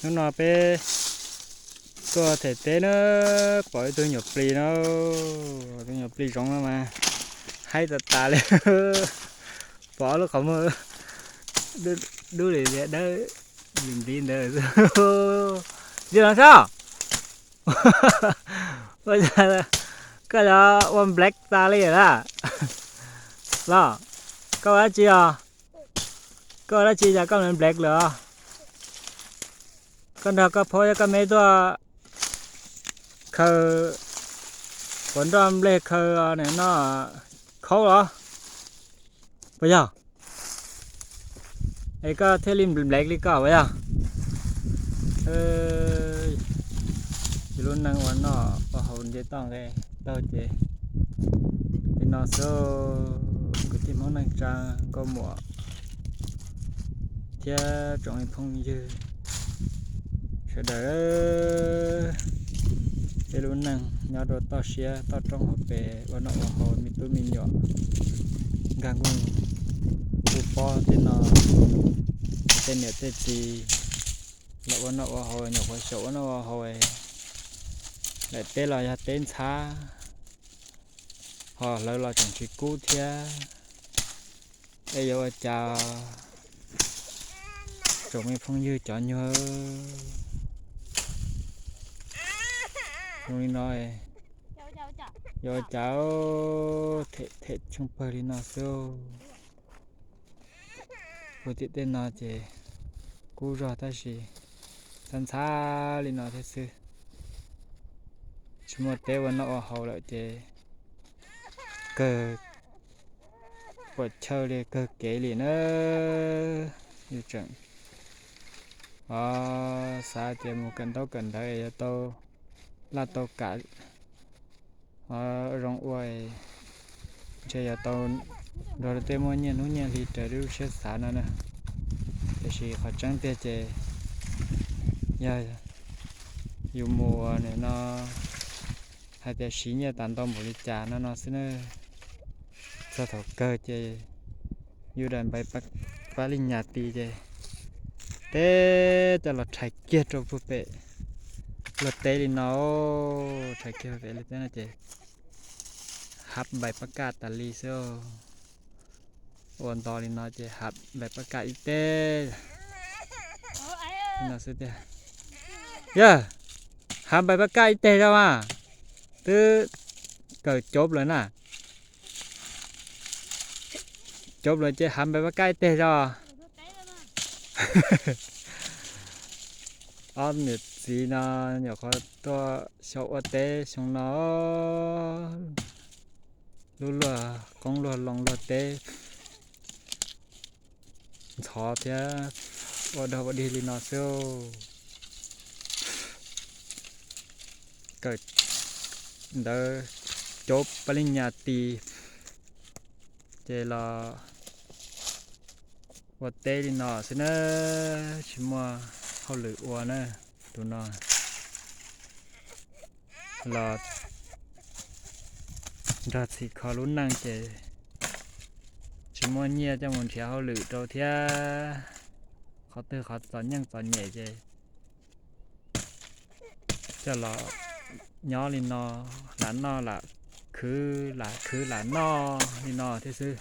Hnub no peb tuaj them teb na, pom ib tug nyuam plis no, tus nyuam plis zoov no mas haib tas tas li. Pom lub qhov muag dub li dawb li ntiv ntawd. Li no sab, koj ua nplack tas li lawm los? Koj ua dab tsi os? Koj ua dab tsi cas koj nplack lawm os? Koj nrog koj phauj thiab koj me tuaj khaws quav nroj nplej khaws no khaub los? Puas yog? Es koj thiaj li nplack li koj puas yog? Yus lub neej ua noj ua haus nce toj nqe taug ces li no xwb. Kwv tij Hmoob neej tsa nkauj muam thiab tsoom phooj ywg sawv daws, peb lub neej nyob rau toj siab toj roob hauv pes ua noj ua haus me tub me nyuam, nkag nkuj nkuj pob tej no, tej niam tej txiv los ua noj ua haus, nyuam qhuav xyaum ua noj ua haus. Daim teb los yog teb ntxhab, ho hlawv los tseem tsis kub thiab. Es yuav ua cas tsoom me phooj ywg cov nyuag zoo li no, yuav ua cas them them tsheej pawg li no xwb. Ua tim tej no ces kub zog tab sis ntxhab ntxhab li no thiab xwb. Tsis muaj teb ua noj ua haus lawm ces kawg puas chawj li kawg kev li na. Yus tseem xav tias mus kawm ntaub kawm ntawv es yuav tau laj tau kam zoo ua, ntshe yuav tau nrog luag tej muaj nyiaj hnub nyiaj hli raws li lub siab xav no na. Tiam sis qhov tseeb tiag ces yog yus mus ua no hais tias siv nyiaj tas ntau npaum li cas no no xwb na. Txog thaum kawg ces yus daim npaib pab li nyas ti ces teb coj los rhais kiag rau puag pem luag teb li no. Rhais kiag pem luag teb no ces hab npaib pab kaj tas li xwb. Ua nto li no ces hab npaib pab kaj ib teg no xwb tiag. Yog hab npaib pab kaj ib teg zog mas twb kawm cob lawm na. Cob lawm ces hab npaib pab kaj ib teg zog. Ob niam txiv no nyuam qhuav tuaj xyaum ua teb xyoo no, lub luag qoob luag loo luag teb ntxhov thiab ua dog ua dig li no xwb. Kawm ntawv cob pab li nyas ti ces los ua teb li no xwb na, tsis muaj hauj lwm ua na. Tus no los nrog txhim kho lub neej ces tsis muaj nyiaj coj mus nrhiav hauj lwm rau thiab. Qhov twg qhov txom nyem txom nyem ces coj los nyob li no, lam noj lam khwv, lam khwv lam noj li no thiab xwb.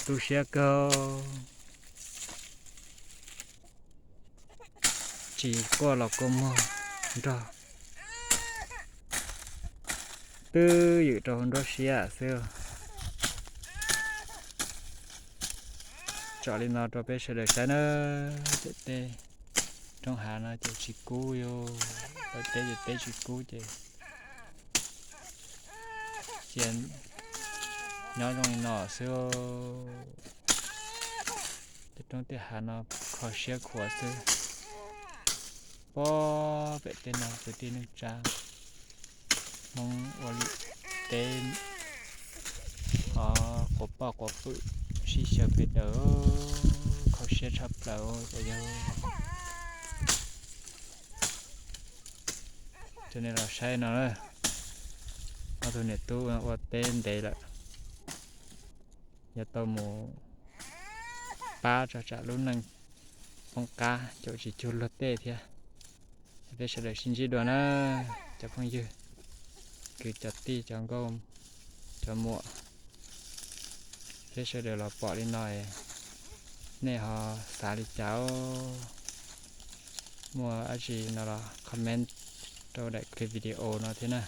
Tu siab kawg. Tsis quaj los kua muag nrog, twb ywm rau hauv nruab siab xwb. Tsom li no rau peb sawv daws saib na. Tej teb roob hav no ces tsis kub, yus lawv teb ces teb tsis kub ces cia nyob zoo li no xwb. Tej roob tej hav no kho siab khuav xwb. Pob pem tej no kwv tij neej tsa Hmoob ua teb, o, quav poj quav pwm sib xyaw pes daws, kho siab tshaj plaws cov yawg. Coj nej los saib no, ob tug niam tub ua teb ntev lawm, yuav tau mus pab tso tsam lub neej poob qab caum tsis cuag luag tej thiab. Peb sawv daws sib ntsib dua na, cov phooj ywg, kwv cov tij cov nkauj cov muam, peb sawv daws los pom li no, nej ho xav li cas? Muaj dab tsi no los comment rau daim clip video no thiab na.